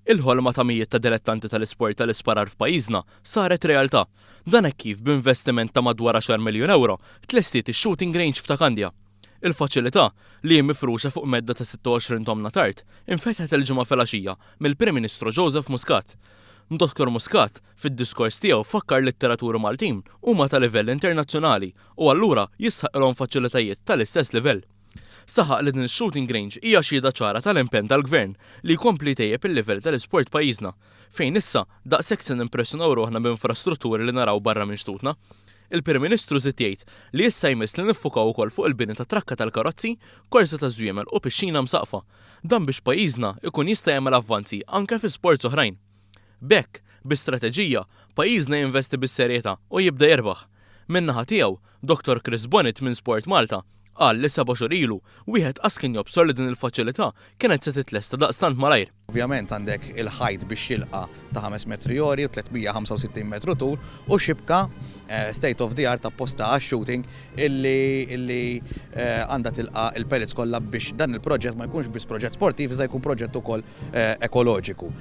Il-ħolma ta' mijiet ta' dilettanti tal-isport tal-isparar f'pajjiżna saret realtà. Dan hekk kif b'investiment ta' madwar għaxar miljun ewro tlestiet ix-shooting range f'Ta' Kandja. Il-faċilità, li hi mifruxa fuq medda ta' 26 tomna t'art, infetħet il-Ġimgħa filgħaxija mill-Prim Ministru Joseph Muscat. Dottor Muscat, fid-diskors tiegħu fakkar li t-tiraturi Maltin huma ta' livell internazzjonali u allura jistħaqqilhom faċilitajiet tal-istess livell. Saħaq li din ix-shooting range hija xhieda ċara tal-impenn tal-Gvern li jkompli jtejjeb il-livell tal-isport pajjiżna, fejn issa daqshekk se nimpressjonaw ruħna b'infrastrutturi li naraw barra minn xtutna. Il-Prim Ministru żied jgħid li issa jmiss li niffukaw ukoll fuq il-bini ta' trakka tal-karozzi, korsa taż-żwiemel u pixxina msaqqfa. Dan biex pajjiżna jkun jista' jagħmel avvanzi anke fi sports oħrajn. B'hekk, bi strateġija, pajjiżna jinvesti bis-serjetà u jibda jirbaħ. Min-naħa tiegħu, Dottor Chris Bonett minn Sport Malta qal li seba' xhur ilu, wieħed qas kien jobsor li din il-faċilità kienet se titlesta daqstant malajr. Ovvjament għandek il-ħajt biex jilqa' ta' 5 metri għori u 365 metru tul u xibka state of the art apposta għax-shooting illi illi għandha tilqa' il-pellets kollha biex dan il-proġett ma jkunx biss proġett sportiv iżda jkun proġett ukoll ekoloġiku.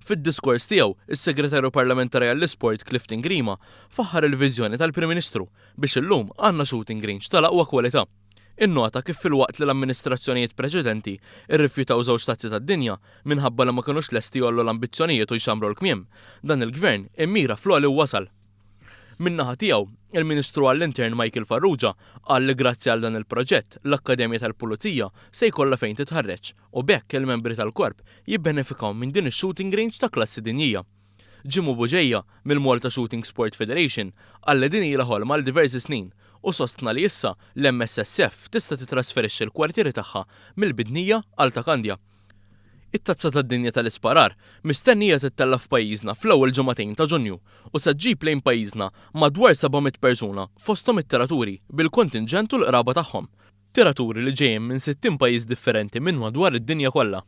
Fid-diskors tiegħu, is-Segretarju Parlamentari għall-Isport Clifton Grima faħħar il-viżjoni tal-Prim Ministru biex illum għandna shooting range tal-aqwa kwalità. Innota kif filwaqt li l-amministrazzjonijiet preċedenti rrifjutaw żewġ tazzi tad-dinja minħabba li ma kinux lesti jgħollu l-ambizzjonijiet u jxammru l-kmiem, dan il-Gvern immira fl-għoli u wasal. Min-naħa tiegħu, il-Ministru għall-Intern Michael Farrugia qal li grazzi għal dan il-proġett, l-Akkademja tal-Pulizija se jkollha fejn titħarreġ u b'hekk il-membri tal-Korp jibbenefikaw minn din ix-shooting range ta' klassi dinjija. Ġimu Bugeja, mill-Malta Shooting Sport Federation, qal li din ilha ħolma għal diversi snin u sostna li issa l-MSSF tista' titrasferixxi l-kwartieri tagħha mill-Bidnija għal Ta' Kandja. It-Tazza tad-Dinja tal-Isparar mistennija tittella' f'pajjiżna fl-ewwel ġimagħtejn ta' Ġunju u se ġġib lejn pajjiżna madwar 700 persuna fosthom it-tiraturi bil-kontinġent u l-qraba tagħhom. Tiraturi li ġejjin minn 60 pajjiż differenti minn madwar id-dinja kollha.